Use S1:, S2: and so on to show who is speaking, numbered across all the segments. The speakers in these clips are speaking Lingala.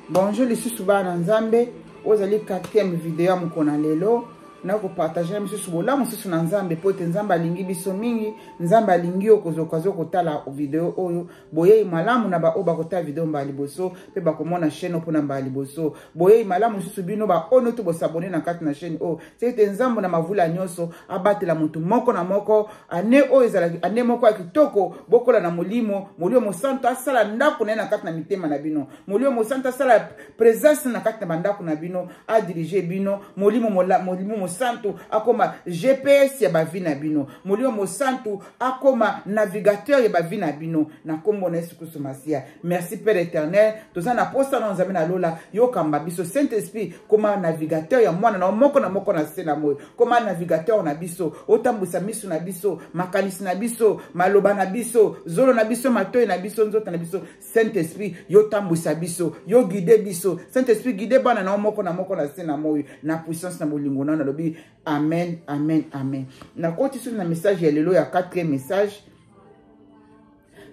S1: Bonjour lisusu bana Nzambe, oyo ezali quatrième video ya mokolo na lelo na kopartage na misusu bolamu mosusu na Nzambe mpo ete Nzambe alingi biso mingi. Nzambe alingi yo kozoka zo kotala video oyo. Boyei malamu na baoyo bakotala video mbala liboso mpe bakomona chaîne oyo mpona mbala liboso. Boyei malamu lisusu bino baoyo noto bosabone na kati na chaîne oyo. Se ete Nzambe na mavula nyonso abatela moto moko na moko ane oyo ezalaki ane moko ya kitoko. Bokola na molimo, Molimo Mosantu asala ndako na ye na kati na mitema na bino. Molimo Mosantu asala présence na kati na bandako na bino, adirige bino. Molimo Molimo Mosantu akoma GPS ya bavi na bino. Molimo Mosantu akoma navigateur ya bavi na bino na kombo na Yesu Kristo Masiya. Merci Père éternel, toza na posa na Nzambe na lola, yokamba biso. Saint Esprit koma navigateur ya mwana na moko na moko na se na moi. Koma navigateur na biso, otambwisa miso na biso, makanisi na biso, maloba na biso, zolo na biso, matoi na biso, nzoto na biso. Saint Esprit yo tambwisa biso, yo guide biso. Saint Esprit guide bana na moko na moko na se na moi na puissance na bolingo na nalobi amen, amen, amen. Nakoti susu na message ya lelo ya 4e message.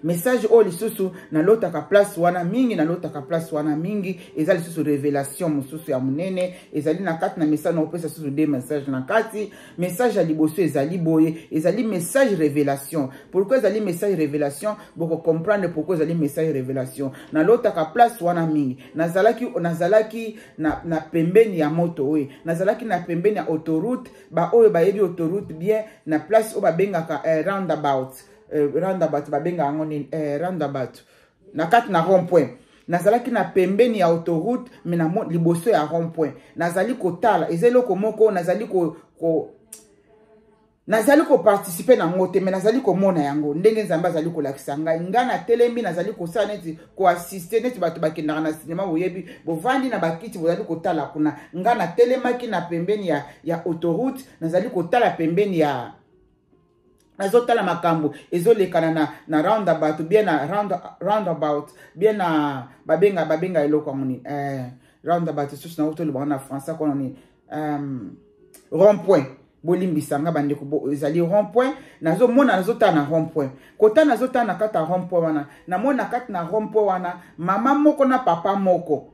S1: Message oyo lisusu nalotaka place wana mingi, nalotaka place wana mingi, eza lisusu révélation mosusu ya monene ezali na kati na message. Nakopesa lisusu deux messages na kati. Message ya liboso ezali boye, ezali message révélation. Pourquoi ezali message révélation? Boko comprendre pourquoi ezali message révélation. Nalotaka place wana mingi, nazalaki na pembeni ya moto oyo, nazalaki na pembeni ya autoroute. Ba oyo bayebi autoroute bien, na place oyo babengaka roundabout. Roundabout babengaka yango nini? Roundabout na kati na rond point. Nazalaki na pembeni ya autoroute, mais na liboso ya rond point nazali kotala, eza eloko moko nazali ko, ko nazali koparticipe nango te, me nazali komona yango ndenge Nzambe azali kolakisa ngai. Ngai natelemi, nazali kosala neti koassiste, neti bato bakendaka na sinema, boyebi, bovandi na bakiti, bozali kotala kuna. Ngai natelemaki na pembeni ya autoroute, nazali kotala pembeni ya, nazotala makambo ezolekana na roundabout, bien na roundabout, bien na babenga eloko yango nini? Roundabout susu na tolobaka na français kono nini? Rond point. Bolimbisa nga bandeko, ezali rond point. Nazomona, nazotala na rond point, kota nazotala na kati ya rond point wana, namona na kati na rond point wana mama moko na papa moko,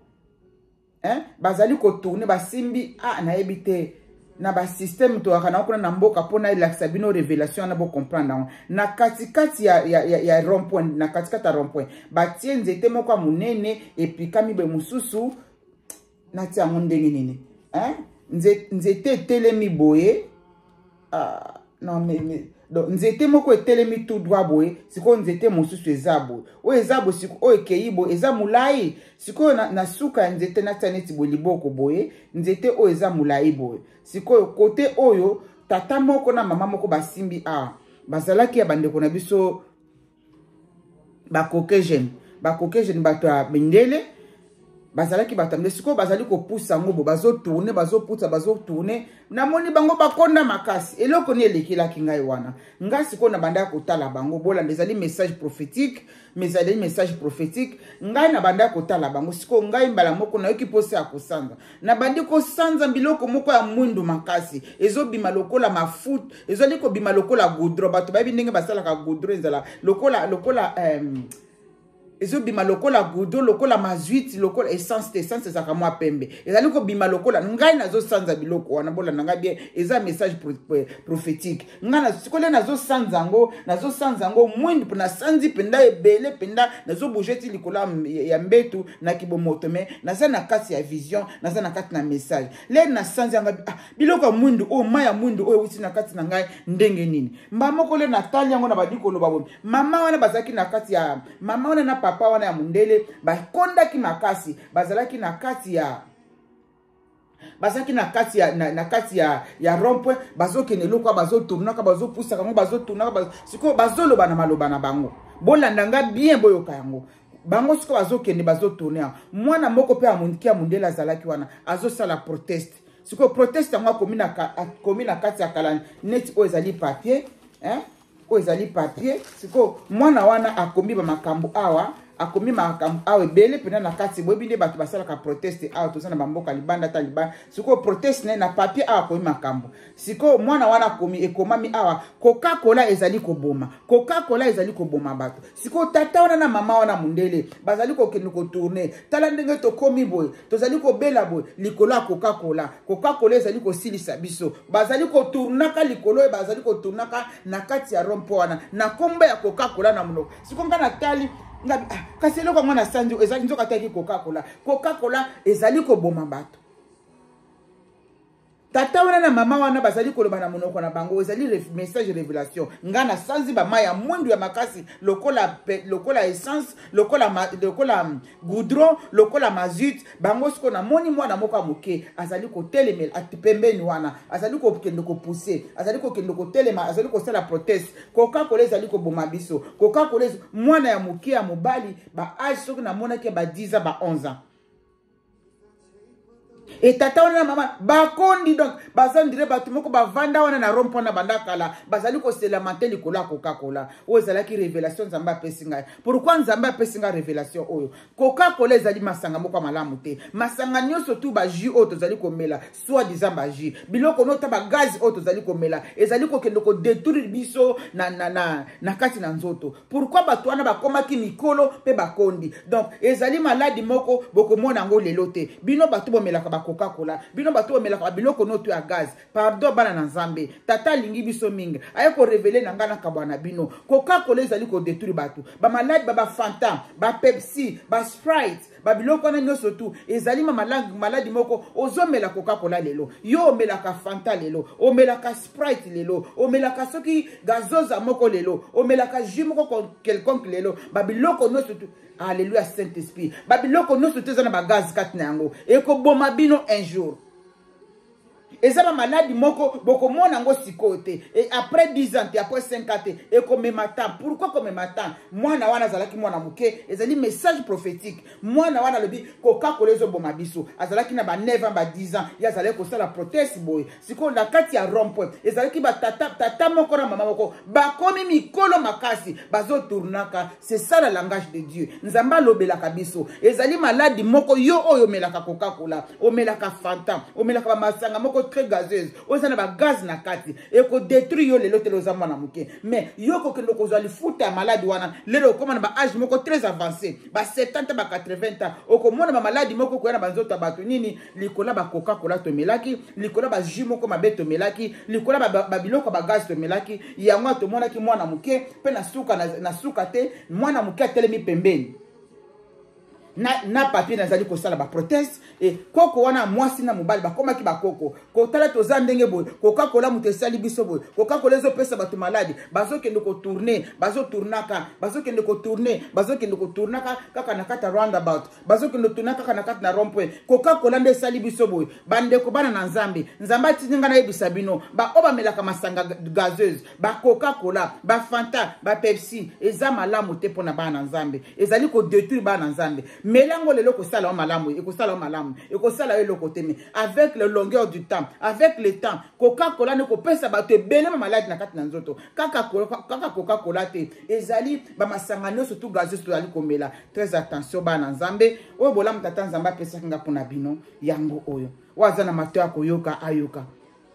S1: hein? Bazali kotourne, basimbi, nayebi te na basystème toyaka nango kuna na mboka mpona elakisa bino révélation wana, bocomprendre yango. Na katikati ya rond point, na katikati ya rond point batie nzete moko ya monene epikami boye. Mosusu natia yango ndenge nini, hein? Nzete etelemi boye, non, mais, donc nzete moko etelemi tout droit boye. Sikoyo nzete mosusu eza boye, oyo eza boye, sikoyo oyo ekei boye, eza molai. Sikoyo na suka ya nzete natia neti boye liboko boye, nzete oyo eza molai boye. Sikoyo kote oyo tata moko na mama moko basimbi awa, bazalaki ya bandeko na biso bacaucasian, bacaucasian, bato ya mindele, bazalaki bato ya mindele. Sikoyo bazali kopusa yango bo, bazotourne, bazopusa, bazotourne. Namoni bango bakonda makasi. Eloko nini elekelaki ngai wana? Ngai sikoyo na bandaki kotala bango. Bolanda, ezali message prophétique, mais ezali message prophétique. Ngai na bandaki kotala bango. Sikoyo ngai mbala moko nayoki mposa ya kosanza, nabandi kosanza biloko moko ya mwindu makasi ezobima lokola mafuta, ezali kobima lokola goudron. Bato bayebi ndenge basalaka goudron, ezala lokola ezobima lokola goudron, lokola mazuite, lokola essence te, essence ezalaka mwa pembe, ezali kobima lokola. Ngai nazosanza biloko wana. Bolanda ngai bien, eza message prophétique. Ngai sikoyo nazosanza yango, nazosanza yango mwindu, mpo nasanzi mpenza ebele mpenza, nazobouge ti likolo ya mbetu na kibomoto, me naza na kati ya vision, naza na kati na message. Le nasanzi yango, biloko ya mwindu oyo, mai ya mwindu oyo euti na kati na ngai ndenge nini? Mba moko le natali yango, na bandi koloba boye. Mama wana bazalaki na kati ya, mama wana na papa wana ya mondele bakondaki makasi, bazalaki na kati ya, bazalaki na kati ya, na kati ya rond point, bazokende eloko, bazotournaka, bazopusaka yango, bazotournaka. Sikoyo bazoloba na maloba na bango. Bolanda nga bien, boyoka yango. Bango sikoyo bazokende, bazotourne yango. Mwana moko mpe ya mondele azalaki wana, azosala proteste. Sikoyo proteste yango akomi na kati ya kala neti oyo ezali papier, hein? Oyo ezali papier. Sikoyo mwana wana akomi bamakambo awa. Akomi makambo awa ebele mpenza na kati. Boyebi nde bato basalaka proteste awa, toza na bamboka libanda, ata libanda. Sikoyo proteste na ye na papier awa akomi makambo. Sikoyo mwana wana akomi, ekomami awa: Coca-Cola ezali koboma, Coca-Cola ezali koboma bato. Sikoyo tata wana na mama wana mondele bazali kokende kotourner: tala ndenge tokomi boye, tozali kobela boye likolo ya Coca-Cola, Coca-Cola ezali kosilisa biso. Bazali kotournaka likolo oyo, bazali kotournaka na kati ya rond-point wana na nkombo ya Coca-Cola na monoko. Sikoyo nga natali ngabi: ah, kasi eloko yango na sanzi ezali nzoka ataki Coca-Cola. Coca-Cola ezali koboma bato. Tata wana na mama wana bazali koloba na monoko na bango. Ezali message révélation. Nga nasanzi bamai ya mwindu ya makasi lokola, lokola essence, lokola goudron, lokola mazout. Bango sikoyo, namoni mwana moko ya moke azali kotelemela pembeni wana, azali kokende kopousser, azali kokende kotelema, azali kosala proteste: Coca-Cola ezali koboma biso, Coca-Cola. Mwana ya moke ya mobali, ba âge soki namonaki ba 10 ans, ba 11 ans. E tata wana na mama bakondi, donc baza ndire bato moko bavanda wana na rond-point na banda kala, bazali koselama te likolo ya Coca-Cola. Oyo ezalaki révélation Nzambe apesi ngai. Pourquoi Nzambe apesi ngai révélation oyo? Coca-Cola ezali masanga moko ya malamu te. Masanga nyonso tu, bajus oyo tozali komela, soit disant bajus, biloko nota bagaz oyo tozali komela, ezali kokende kodétruire biso na kati na nzoto. Pourquoi bato wana bakomaki mikolo mpe bakondi? Donc ezali maladi moko bokomona yango lelo te. Bino bato bomelaka baCoca-Cola, bino bato bomelaka babiloko noto ya gaz, pardon, bana na Nzambe. Tata alingi biso mingi, aye korévéler na ngai na kabwa na bino: Coca-Cola ezali kodétruire bato, bamaladi ba baFanta, baPepsi, baSprite, babiloko wana nyonso tu ezali ma maladi moko. Ozomela Coca-Cola lelo, yo omelaka Fanta lelo, omelaka Sprite lelo, omelaka soki gazoza moko lelo, omelaka jus moko quelconque lelo, babiloko nyonso tu, alleluya, Saint Esprit, babiloko nyonso tu eza na bagaz kati na yango, ekoboma bino un jour. Eza bamaladi moko bokomona yango sikoyo te, e après 10 ans te, après 5 ans te, ekomema temps. Pourquoi komema temps? Mwana wana azalaki mwana moke, ezali message prophétique. Mwana wana alobi Coca-Cola ezoboma biso. Azalaki na ba 9 ans, ba 10 ans, ye azalaki kosala proteste boye. Sikoyo na kati ya rond-point ezalaki batata, tata moko na mama moko bakomi mikolo makasi, bazotournaka. C'est ça le langage de Dieu. Nzambe alobelaka biso. Ezali maladi moko. Yo oyo omelaka Coca-Cola, omelaka Fanta, omelaka bamasanga moko très gazeuse oyo eza na bagaz na kati, ekodétruire yo lelo tele. Oza mwana moke, mais yo kokende kozwa lifuta ya maladi wana lelo okóma na baâge moko très avancé, ba 70, ba 80 ans, okomona bamaladi moko koya na banzoto ya bato. Nini? Likolo ya baCoca-Cola tomelaki, likolo ya bajus moko mabe tomelaki, likolo ya babiloko ya bagaz tomelaki. Yango tomonaki mwana moke mpe na suka, na suka te, mwana moke atelemi pembeni na papier, nazali kosala baproteste. E koko wana, mwasi na mobali bakomaki bakoko, kotala toza ndenge boye, Coca-Cola moto esali biso boye, Coca-Cola ezopesa bato maladi. Bazokende kotourner, bazotournaka, bazokende kotourner, bazokende kotournaka kaka na kati ya roundabout, bazokende kotourner kaka na kati na rond-point: Coca-Cola nde esali biso boye. Bandeko, bana na Nzambe, Nzambe atindi ngai nayebisa bino: baoyo bamelaka masanga gazeuse, baCoca-Cola, baFanta, baPepsi, eza malamu te mpo na bana na Nzambe. Ezali kodétruire bana na Nzambe. Melango lelo, ekosala yo malamu, ekosala yo malamu, ekosala yo eloko te, mais avec le longueur du temps, avec le temps, Coca-Cola nde kopesa bato ebele ma maladi na kati na nzoto. Kaka Coca-Cola te, ezali bamasanga nyonso tu gazeuse tozali komela. Très attention, bana na Nzambe. Oyo bolamu Tata Nzambe apesaki nga mpona bino, yango oyo. Oyo aza na mato ya koyoka, ayoka.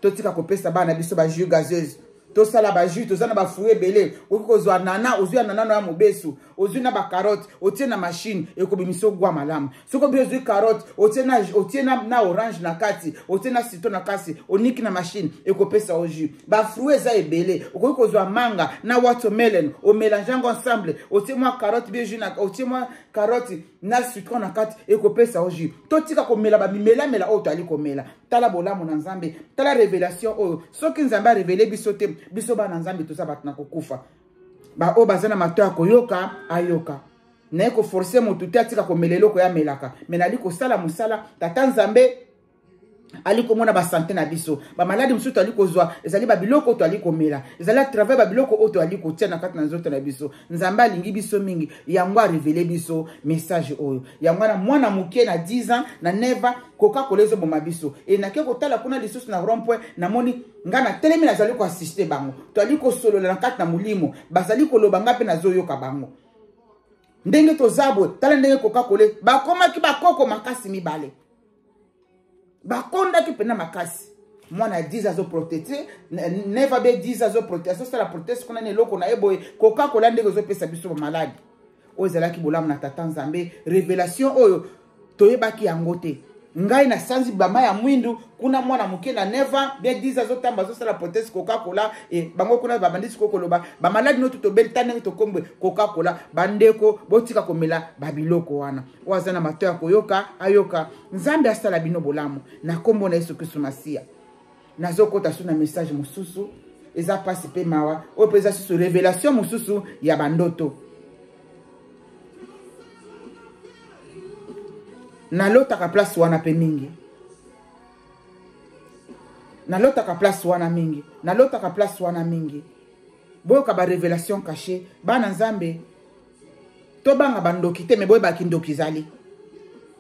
S1: Totika kopesa bana biso bajus gazeuse. Tosala bajus, toza na bafruits ebele. Okoki kozwa nana, ozwi ya nana ya mobesu, ozwi na bacarotte, otie na machine, ekobimisa ogwa malamu. Soki obi ozwi carotte, otie na orange na kati, otie na citron na kati, oniki na machine, ekopesa o jus. Bafruits eza ebele. Okoki kozwa manga na watermelon, omélanger yango ensemble, otie mwa carotte bien jus, otie mwa carotte na citron na kati, ekopesa o jus. Totika komela bamimelamela oyo toali komela. Tala bolamu na Nzambe, tala révélation oyo. Soki Nzambe arévéler biso te, biso bana Nzambe toza bato na kokufa. Baoyo baza na mato ya koyoka, ayoka. Naye koforcer motu te atika komela eloko ya amelaka, me nali kosala mosala. Tata Nzambe ali komona basanté na biso. Bamaladi mosusu toali kozwa ezali babiloko oyo toali komela, ezali à travers babiloko oyo toali kotia na kati na nzoto na biso. Nzambe alingi biso mingi, yango arévéler biso message oyo. Yango wana mwana moke na 10 ans, na 9 ans, Coca-Cola ezoboma biso. E nake kotala kuna lisusu na rond point, namoni ngai natelemi, nazali koassister bango, toali kosolola na kati na molimo, bazali koloba, ngai mpe nazoyoka bango. Ndenge toza boye, tala ndenge Coca-Cola bakomaki bakoko makasi mibale. Bakondaki mpena makasi. Mwana ya 10 azoproteste, 9 abe 10 azoproteste, azosala proteste kuna na eloko na ye boye. Coca-Cola ndenge ezopesa biso bamaladi. Oyo ezalaki bolamu na tata Nzambe, révélation oyo toyebaki yango te. Ngai nasanzi bama ya mwindu kuna, mwana moke na 9 ans bien 10 azotamba, azosala proteste Coca-Cola. E bango kuna babandi sikoyo koloba bamaladi noto tobeli, ta ndenge tokombwe Coca-Cola. Bandeko, botika komela babiloko wana. Oyo aza na mato ya koyoka ayoka. Nzambe asala bino bolamu na kombo na Yesu Kristu Masiya. Nazokota su na message mosusu, eza pasi pe mawa. Oyo pe eza susu révélation mosusu ya bandoto. Nalotaka place wana pe mingi, nalotaka place wana mingi, nalotaka place wana mingi. Boyoka ba révélation cachée, bana Nzambe. Tobanga bandoki te, me boyebaki ndoki ezali.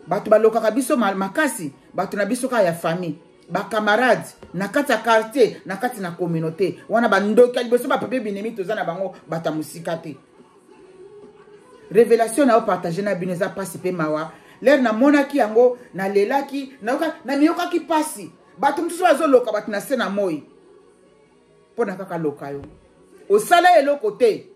S1: Bato balokaka biso makasi, bato na biso kaka ya famille, bacamarade na kati ya quartier, na kati na communauté wana, bandoki ya liboso, bapepe binemi toza na bango, bato ya mosika te. Révélation na yo partage na bino eza pasi pe mawa. Lere namonaki yango, nalelaki, namiyokaki pasi. Bato mosusu bazoloka bato na se na moi mpo na kaka loka yo. Osala eloko te,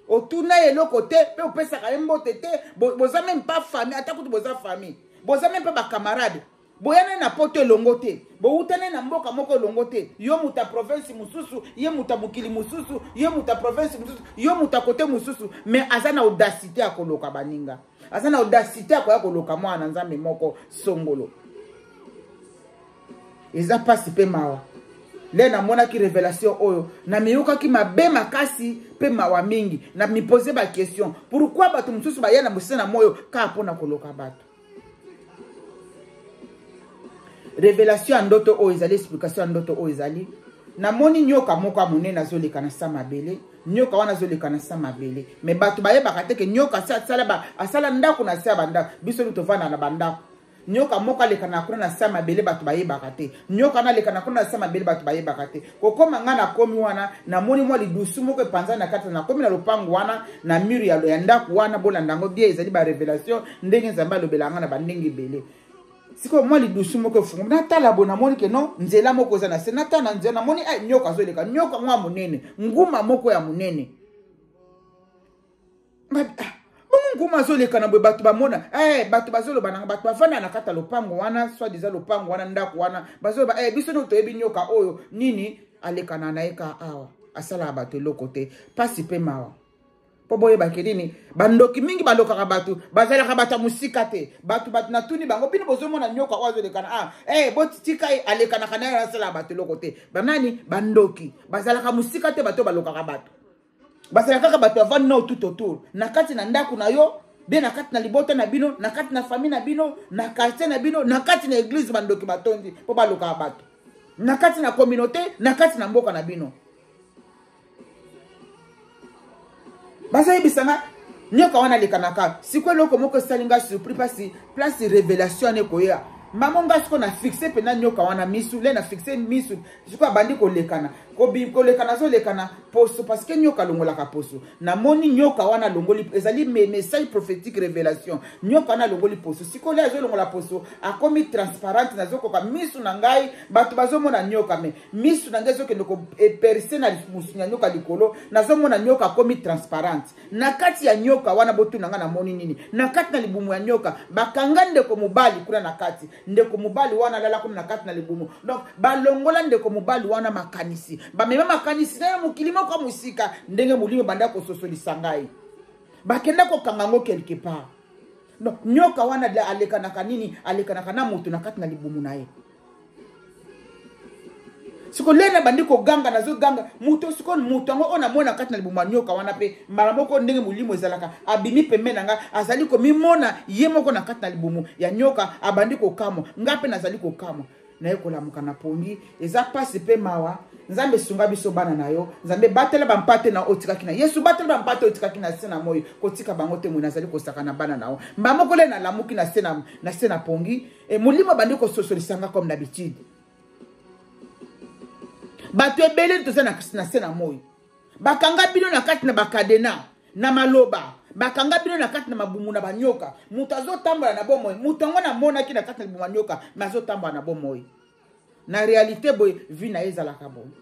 S1: otuna eloko te, mpe opesaka ye mbote te. Boza meme pas famille, ata kutu boza famille, boza meme pas bacamarade. Boyana na poto elongo te, bowutana na mboka moko elongo te. Yo moto ya province mosusu, ye moto ya mokili mosusu, ye moto ya province mosusu, yo moto ya kote mosusu. Mais aza na audacité ya koloka baninga, aza na audacité ya koya koloka mwana na Nzambe moko songolo. Eza pasi pe mawa. Le namonaki révélation oyo, namiyokaki mabe makasi pe mawa mingi. Na mi poser ba question, pourquoi bato mosusu baya na mosisa na moyo kaka mpona koloka bato? Révélation ya ndoto oyo ezali, explication ya ndoto oyo ezali, namoni nyoka moko ya monene azoleka na sa mabele. Nyoka wana azoleka na sa mabele, me bato bayebaka te ke nyoka asala ndako na se ya bandako. Biso nde tovanda na bandako. Nyoka moko aleka na kuna na sa mabele, bato bayebaka te. Nyoka wana aleka na kuna na sa mabele, bato bayebaka te. Kokoma nga nakomi wana, namoni mwa lidusu moko epanzani na kati. Nakomi na lopango wana, na mur ya ndako wana. Bolanda yango bien, ezali ba révélation ndenge Nzambe alobelaka nga na bandenge ebele. Sikoyo mwa lidusu moko efungwami, natala boye, namoni ke non, nzela moko eza na se. Natala na nzela, namoni nyoka azoleka, nyoka mwa monene, nguma moko ya monene. Bongo nguma azoleka na boye, bato bamona, bato bazoloba nanga, bato bafanda na kati ya lopango wana, soit disant lopango wana, ndako wana, bazoloba, biso nde toyebi nyoka oyo nini alekana na ye ka awa, asalaka bato eloko te. Pasi pe mawa. Po boyebaki nini, bandoki mingi balokaka bato, bazalaka bato ya mosika te. Bato, bato natuni bango, bino bozomona nyoka oyo azolekana, botika ye alekanaka na ye, asalaka bato eloko te. Banani bandoki bazalaka mosika te, bato balokaka bato bazalaka kaka bato avandi nao tout autour, na kati na ndako na yo, bien na kati na libota na bino, na kati na famille na bino, na quartier na bino, na kati na église. Bandoki batondi mpo balokaka bato na kati na communauté, na kati na mboka na bino. Bazoyebisa nga nyoka wana alekanaka. Sikoyo eloko moko esali nga surpris, pasi place révélation wana ekoya. Mamo nga sikoyo na fixe mpena nyoka wana misu, le na fixe misu. Sikoyo abandi kolekana, kolekana, azolekana poso, parce que nyoka alongolaka poso. Namoni nyoka wana alongoli, ezali message prophétique, révélation. Nyoka wana alongoli poso. Sikoyo le azolongola poso, akomi transparente. Nazokoka misu na ngai, bato bazomona nyoka, me misu na ngai ezokende koperse na mosuni ya nyoka likolo. Nazomona nyoka akomi transparente. Na kati ya nyoka wana, botuna nga namoni nini na kati na libumu ya nyoka. Bakanga ndeko mobali kuna na kati. Ndeko mobali wana alala kuna na kati na libumu. Donc balongola ndeko mobali wana makanisi, bamema makanisi na ye mokili moko mosika. Ndenge molimo banda kososolisa ngai, bakenda kokanga yango quelque part. Donc nyoka wana alekanaka nini, alekanaka na moto na kati na libumu na ye. Siko lena bandi koganga, nazoganga moto. Siko moto yango oyo namona kati na libumu ya nyoka wana, mpe mbala moko ndenge molimo ezalaka, abimi pembe na nga, azali komimona ye moko na kati na libumu ya nyoka, abandi kokamwa. Nga mpe nazali kokamwa, naye kolamuka na pongi. Eza pasi mpe mawa. Nzambe sunga biso bana na yo. Nzambe batela bampate na otikaki na Yesu, batela bampate otikaki na se na moi, kotika bango te. Moi nazali kosaka na bana na yo. Mbala moko le nalamuki na se na pongi, molimo abandi kososolisa nga comme d'habitude. Bato ebele toza na se na moi, bakanga bino na kati na bakadena na maloba. Bakanga bino na kati na mabumu na banyoka. Moto azotambola na bomoi, moto yango namonaki na kati na libumu ya nyoka, me azotambola na bomoi. Na réalité boye, vie na ye ezalaka boye.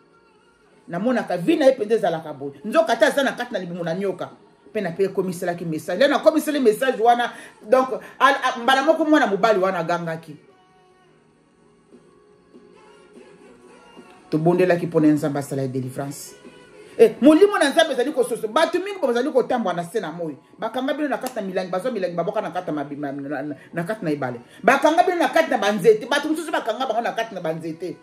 S1: Namonaka vie na ye mpenza ezalaka boye. Nzoka ata aza na kati na libumu na nyoka. Mpe na mpe ekomiselaki message. Lelo nakomiseli message wana, donc mbala moko mwana mobali wana agangaki. Tobondelaki mpo na Nzambe asala ye délivrance. Molimo na Nzambe ezali kososo. Bato mingi bazali kotambola na se na moi. Bakanga bino na kati na milangi, bazwa milangi babwaka na kati na kati na ebale. Bakanga bino na kati na banzete. Bato mosusu bakanga bango na kati na banzete.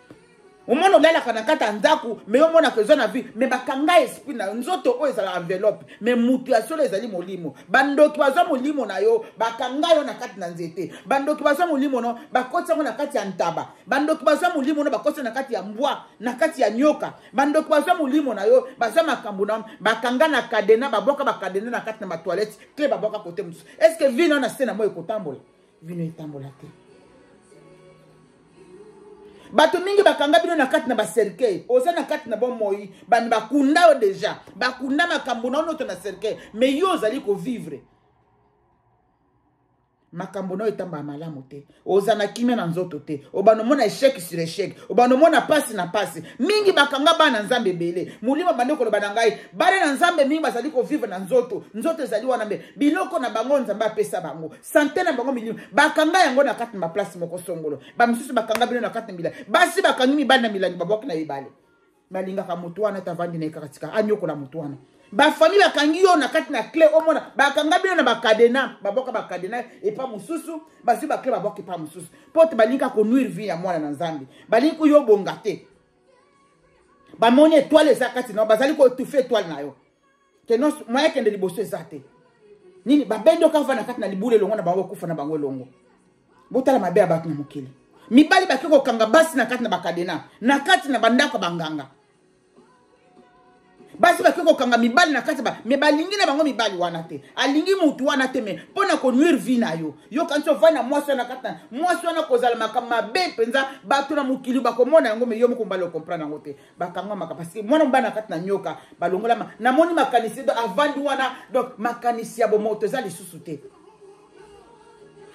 S1: Omona olalaka na kati ya ndako, me omonaka eza na vie, me bakanga esprit na yo. Nzoto oyo ezala enveloppe, me mutu ya solo ezali molimo. Bandoki bazwa molimo na yo, bakanga yo na kati na nzete. Bandoki bazwa molimo na yo, bakotisa yango na kati ya ntaba. Bandoki bazwa molimo na yo, bakotisa na kati ya mbwa, na kati ya nyoka. Bandoki bazwa molimo na yo, bazwa makambo na yo, bakanga na kadena, babwaka bakadena na kati na ba toilette, clé babwaka kote mosusu. Est-ce que vie na yo na se na moi ekotambola? Vie na yo etambola te. Bato mingi bakanga bino na kati na ba cercueil, oza na kati na bomoi, bani bakunda yo deja, bakunda makambo na yo noto na cercueil, mais yo ozali kovivre. Makambo na yo etambaka malamu te, oza na kimia na nzoto te, obanda omona échec sur échec, obanda omona pasi na pasi. Mingi bakanga bana Nzambe ebele. Molimo bande koloba na ngai, bana na Nzambe mingi bazali kovivre na nzoto, nzoto ezali wana mbe biloko na bango Nzambe apesa bango, sante na bango milimo bakanga yango na kati na baplace moko songolo. Ba misusu bakanga bino na kati na milangi, basi bakangi mibali na milangi babwaki na ebale. Balingaka moto wana ata avandi na ye kaka tika anyokola moto wana. Ba famille bakangi yo na kati na clé, omona bakanga bino na bakadena, babwaka bakadena epa mosusu, bazwi ba clé babwaka epa mosusu, po te balingi kaka konuire vie ya mwana na Nzambe, balingi koyo bonga te. Bamoni étoile eza kati na yo, bazali koetufe étoile na yo ke non, moyen akende liboso eza te. Nini babendi yo kaka na kati na libulu elongo na bango, okufa na bango elongo. Botala mabe ya bato na mokili. Mibali bake kokanga basi na kati na bakadena, na kati na bandako ya banganga. Basi bake kokanga mibali na kati ba, me balingi na bango mibali wana te, alingi mutu wana te, me mpo na konuire vie na yo. Yo kanisi ovandi na mwasi wana kati na mwasi wana kozala makambo mabe mpenza, bato na mokili bakomona yango, me yo moko mobali okomprendre yango te. Bakangwa maka parce que mwana mobali na kati na nyoka balongola namoni makanisi donc avandi wana, donc makanisi ya bomoto eza lisusu te.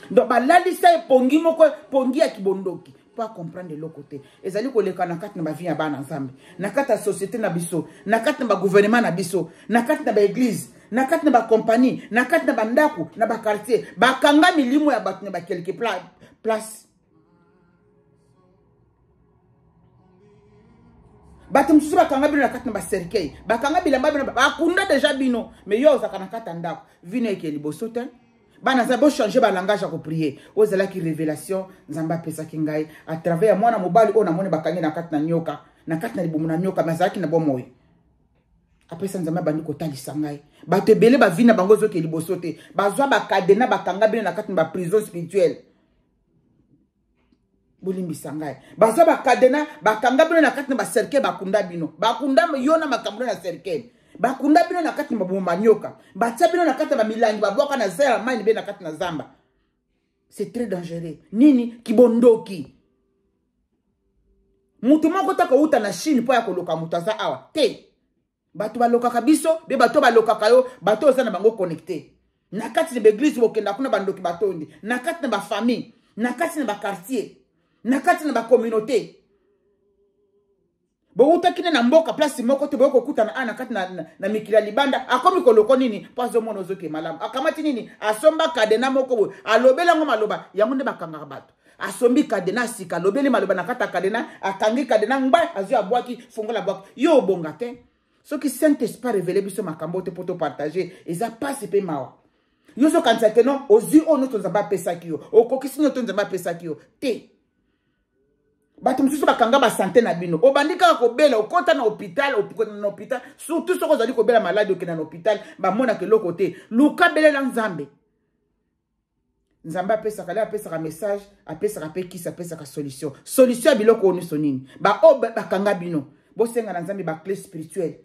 S1: Donc balalisa ye pongi moko, pongi ya kibondoki po a comprendre eloko te. Ezali koleka na kati na ba vie ya bana Nzambe, na kati ya société na biso, na kati na ba gouvernement na biso, na kati na ba église, na kati na ba compagnie, na kati na ba ndako, na ba quartier. Bakanga milimo ya bato na ba quelque place. Bato mosusu bakanga bino na kati na ba cercueil, bakanga bilamba bino, bakunda deja bino, mais yo ozalaka na kati ya ndako, vie na eke liboso te. Bana za bo changer ba langage ya ko prier. Oyo ezalaki révélation Nzambe apesaki ngai à travers ya mwana mobali oyo namoni bakangi na kati na nyoka, na kati na libumu na nyoka, mais azalaki na bomoi. Apesa Nzambe abandi kotalisa ngai bato ebele ba vie na bango ezoke liboso te, bazwa ba cadenas, bakanga bino na kati na ba prison spirituelle. Bolimbisa ngai, bazwa ba cadenas, bakanga bino na kati na ba cercueil, bakunda bino, bakunda yo na makambo na cercueil, bakunda bino na kati na mabumu manyoka, batia bino na kati na ba milangi, babwaka na zela mai be na kati na zamba. C'est très dangereux. Nini kibondoki? Mutu moko ta kouta na Chine po ya koloka mutu aza awa te. Bato balokaka biso, be bato balokaka yo, bato oza na bango connecté. Na kati na ba église bokenda kuna bandoki batondi, na kati na ba famille, na kati na ba quartier, na kati na ba communauté. Bowutaki na mboka place moko te, boye kokutana awa na kati na mikili ya libanda, akomi koloko nini mpo azomona ozoke malamu. Akamati nini? Asomba kadena moko boye, alobeli yango maloba, yango nde bakangaka bato. Asombi kadena sika, alobeli maloba na kati ya kadena, akangi kadena ngba, azwi abwaki, fongola abwaki. Yo obonga te. Soki Saint-Esprit révélé biso makambo te po to partager, eza pasi pe mawa. Yo ozokanisa ke non, ozwi oyo nyonso Nzambe apesaki yo, okokisi nyonso Nzambe apesaki yo te. Bato mosusu bakanga ba santé na bino, obandi kaka kobela, okota na hôpital, okota na hôpital, surtout soki ozali kobela maladi, okenda na hôpital, bamonaka eloko te. Luka belela Nzambe. Nzambe apesaka, le apesaka message, apesaka pe kisi, apesaka solution. Solution ya biloko oyo nyonso nini? Ba oyo bakanga bino, bosenga na Nzambe ba clé spirituelle.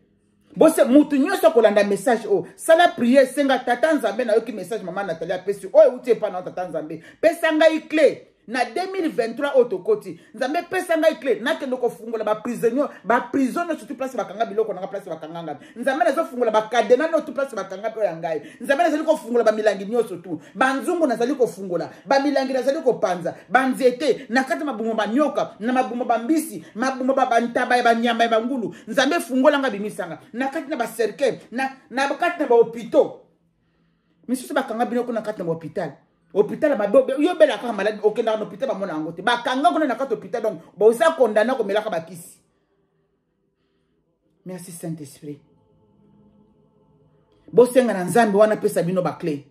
S1: Bose mutu nyonso akolanda message oyo, sala prière, senga tata Nzambe, nayoki message mama Nathalie apesi oyo euti epa na tata Nzambe, pesa ngai clé. Na 2023 oyo tokoti, Nzambe pesa ngai clé nakende kofungola baprisonnier, baprison nyonso tu place bakanga biloko nanga, place bakanga ngai. Nzambe, nazofungola bakadena nyonso tu place bakanga mpe ya ngai. Nzambe, nazali kofungola bamilangi nyonso tu, banzungu nazali kofungola bamilangi, nazali kopanza banzete na kati ya mabumu banyoka, na mabumu bambisi, mabumu bantaba ya banyama ya bangulu. Nzambe, fungola nga, bimisanga na kati na bacercueil, na kati na bahôpitaux misusu bakanga bino kuna kati na bahôpital. Hôpital ya mabe, yo obelaka kaka maladi, okendaka na hôpital, bamona yango te, bakanga kuna na kati hôpital. Donc boza condamné komelaka bakisi. Merci Saint Esprit. Bosenga na Nzambe wana apesa bino baclé.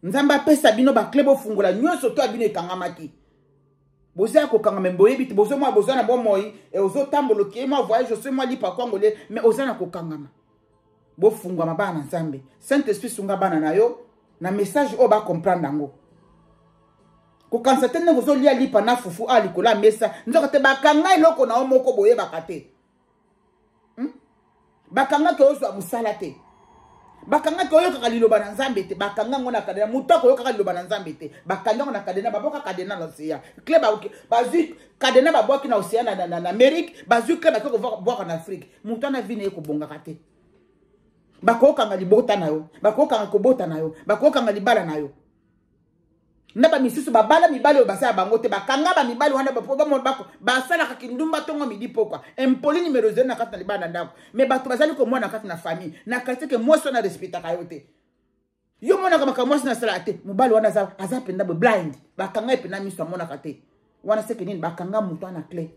S1: Nzambe apesa bino baclé, bofungola nyonso to ya bino ekangamaki. Boza ya kokangama, boyebi te. Bozomwa, boza na bomoi, ozotambola, okei mwa voyage, osoi mwa lipa kwangole, mais oza na kokangama. Bofungwama, bana na Nzambe. Saint Esprit, sunga bana na yo na message oyo, bacomprendre yango. Kokanisa te ndenge ozolia lipa na fufu awa likolo ya mesa, nzoka te bakanga eloko na yo moko, boyebaka te, Bakangaki ozwa mosala te, bakangaki oyokaka liloba na Nzambe te, bakanga yango na kadena. Moto akoyokaka liloba na Nzambe te, bakanga yango na kadena. Babwaka kadena na océan, clé bazwi kadena, babwaki na océan na Amérique, bazwi clé, bake kobwaka na Afrique. Moto wana vie na ye kobongaka te. Bakokanga libota na yo, bakokanga kobota na yo, bakokanga libala na yo. Na bamisusu babala mibali oyo basala bango te, bakanga bamibali wana, basalaka kindumba ntongo, midi, pokwa, impoli numero 0 na kati na libala, na ndako. Me bato bazali komona na kati na famille, na quartier, ke mwasi wana respectaka yo te. Yo monaka makambo mwasi nasalaka te. Mobali wana aza mpenza boye blind, bakanga ye mpenza miso, amonaka te. Wana seke nini? Bakanga moto wana clé.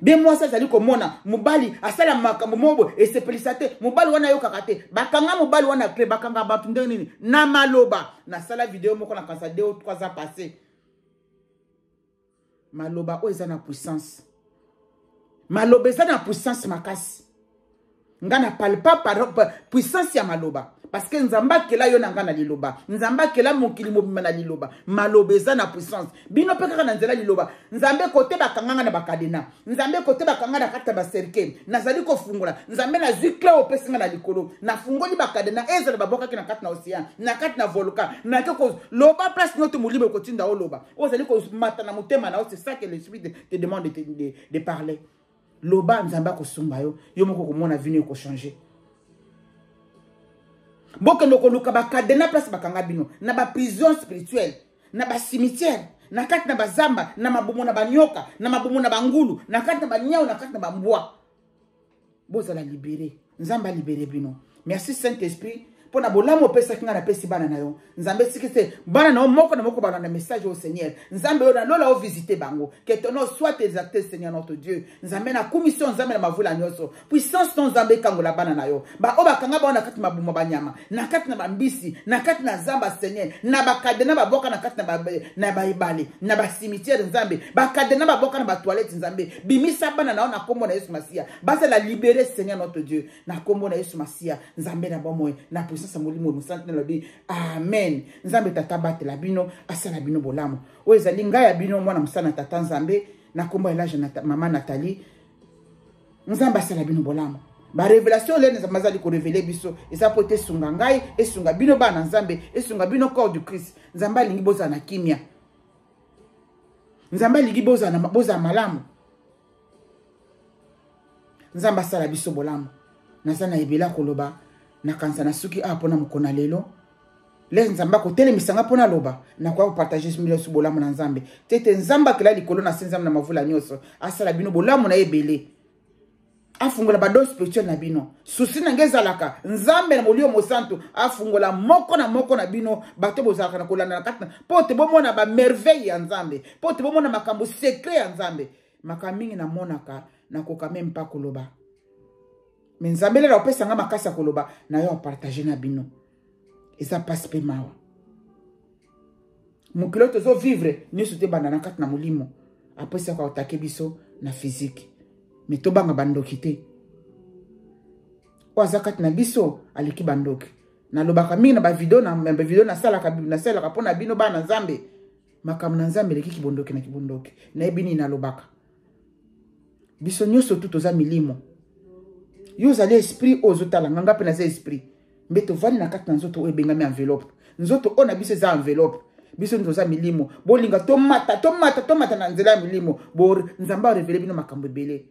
S1: Be mwasi azali komona mobali asala makambo moko boye esepelisa te, mobali wana ayokaka te, bakanga mobali wana clé. Bakanga bato ndenge nini? Na maloba. Nasala video moko na kanisa 2 ou 3 ans passé. Maloba oyo eza na puissance, maloba eza na puissance makasi. Nga na parle pas par puissance ya maloba, parce que Nzambe akela yo na nga na liloba. Nzambe akela mokili mobimba na liloba. Maloba eza na puissance. Bino mpe kaka na nzela liloba. Nzambe, kote bakanga nga na bakadena, Nzambe, kote bakanga na kati ya bacercueil, nazali kofungola. Nzambe, nazwi clé opesi nga na likolo, nafungoli bakadena, ezala babwakaki na kati na océan, na kati na volcan. Nake koloba place nyonso molimo ekotinda oloba. Oyo ozali komata na motema na yo, c'est ça que l'esprit te demande de parler. Loba, Nzambe akosunga yo. Yo moko komona vie na yo ekochange. Bokende koluka bakadena place bakanga bino na baprison spirituelle, na bacimetière, na kati na bazamba, na mabumu na banyoka, na mabumu na bangulu, na kati na banyau, na kati na bambwa. Bozala libéré. Nzambe alibere bino. Merci Saint Esprit mpo na bolamu opesaki ngai, napesi bana na yo. Nzambe, esiki se bana na yo moko na moko balanda message oyo. Seigneur Nzambe oyo na lola, ovisite bango. Que ton nom soit exalté, Seigneur notre Dieu. Nzambe, nakumisi yo, Nzambe na mavula nyonso. Puissance to Nzambe ekangola bana na yo, baoyo bakanga bango na kati mabuma banyama, na kati na bambisi, na kati na zamba, Seigneur, na bakadena babwaka na kati na baebale, na bacimetière. Nzambe, bakadena babwaka na batoilette, Nzambe, bimisa bana na yo na nkombo na Yesu Masiya. Bazala libéré, Seigneur notre Dieu, na nkombo na Yesu Masiya, Nzambe na bomoi, na puissance ya Molimo Mosantu nalobi amen. Nzambe Tata abatela bino, asala bino bolamu. Oyo ezali ngai ya bino, mwana mosala na Tata Nzambe, na nkombo ya Elage, Mama Nathalie. Nzambe asala bino bolamu. Barévélation oyo Nzambe azali korévéler biso eza mpo ete esunga ngai, esunga bino bana Nzambe, esunga bino corps du Christ. Nzambe alingi bozala na kimia. Nzambe alingi bozala malamu. Nzambe asala biso bolamu. Naza na ebele ya koloba, nakanisa na suki awa mpona mokolo na lelo. Le Nzambe akotelemisa nga mpona aloba, nakoya kopartage nyonso bolamu na Nzambe te ete Nzambe akela likolo na se, Nzambe na mavula nyonso, asala bino bolamu na ye ebele, afungola badon spirituel na bino. Susi na ngai ezalaka Nzambe na Molimo Mosantu afungola moko na moko na bino, bato bozalaka na kolanda na kati, mpo te bomona bamerveille ya Nzambe, mpo te bomona makambo secret ya Nzambe. Makambo mingi namonaka, nakoka meme mpa koloba, me Nzambe lelo apesa nga makasi ya koloba na yo, apartage na bino. Eza mpasi mpe mawa, mokili oyo tozovivre nyonso te ebanda na kati na molimo, apesaka otake biso na physique. Me tobanga bandoki te. Oyo aza kati na biso aleki bandoki. Nalobaka mingi na bavideo, na bavideo nasalaka, nasalaka mpo na bino bana Nzambe. Makambo na Nzambe eleki kibondoki na kibondoki. Nayebi nini nalobaka. Biso nyonso tu toza milimo. Yo ozali esprit oyo ozotala nga, nga mpe naza esprit, mbe tovandi na kati na nzoto oyo ebengami enveloppe. Nzoto oyo na biso eza enveloppe. Biso toza milimo. Bolinga tomata, tomata, tomata na nzela ya milimo. Bo Nzambe a révéler bino makambo ebele.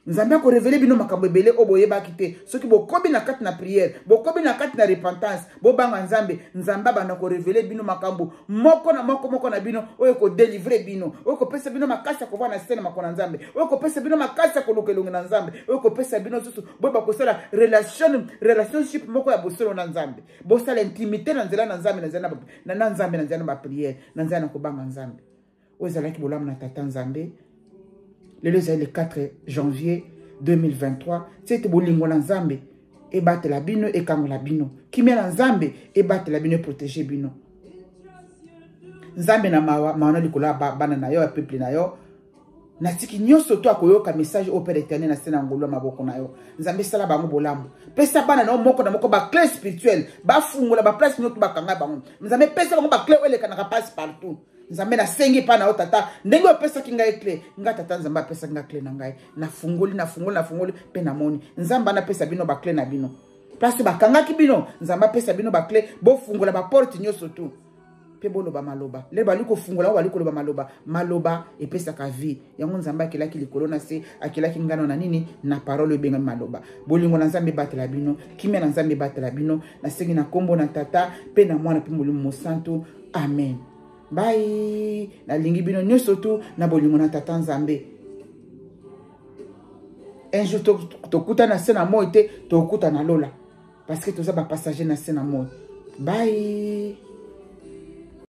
S1: Nzambe ako révéler bino makambo ebele oyo boyebaki te. Soki bokobi na kati na prière, bokobi na kati na repentance, bobanga Nzambe, Nzambe abanda ko révéler bino makambo moko na moko moko na bino oyo ko délivrer bino, oyo kopesa bino makasi ya kovanda na se na makolo na Nzambe, oyo kopesa bino makasi ya koluka elongi na Nzambe, oyo kopesa bino susu boyeba kosala relation, relationship moko ya bosolo na Nzambe. Bosala intimité na nzela na Nzambe, na nzela na, na Nzambe, na nzela na ba prière, na nzela na kobanga Nzambe. Oyo ezalaki bolamu na tata Nzambe. Lelo ezali le 4 janvier 2023. Ti ete bolingo na Nzambe ebatela bino, ekangola bino. Kimia na Nzambe ebatela bino, eprotege bino. Nzambe na mawa, mawa na likolo ya bana na yo, ya peuple na yo. Natiki nyonso to akoyoka message oyo Père Éternel na se na ngolu ya maboko na yo. Nzambe sala bango bolamu. Pesa bana na yo moko na moko ba clé spirituelle, bafungola ba place nyonso bakanga bango. Nzambe pesa bango ba clé oyo elekanaka passe partout. Nzambe nasengi epai na yo tata, ndenge opesaki ngai clé, ngai tata Nzambe apesaki ngai clé na ngai. Nafungoli, nafungoli, nafungoli mpe namoni. Nzambe anapesa bino ba clé na bino. Place bakangaki bino, Nzambe apesa bino ba clé, bofungola ba porte nyonso tout. Mpe boloba maloba. Lelo bali kofungola, bali koloba maloba. Maloba epesaka vie. Yango Nzambe akelaki likolo na se, akelaki ngano na nini? Na parole ebengami maloba. Bolingo na Nzambe ebatela bino, kimia na Nzambe ebatela bino. Nasengi na kombo na tata mpe na mwana mpe Molimo Mosantu. Amen. Bye. Nalingi bino nyonso tu na bolingo na tata Nzambe. Un jour tokutana na se na moi te, tokutana lola. Parce que toza ba passager na se na moi. Bye.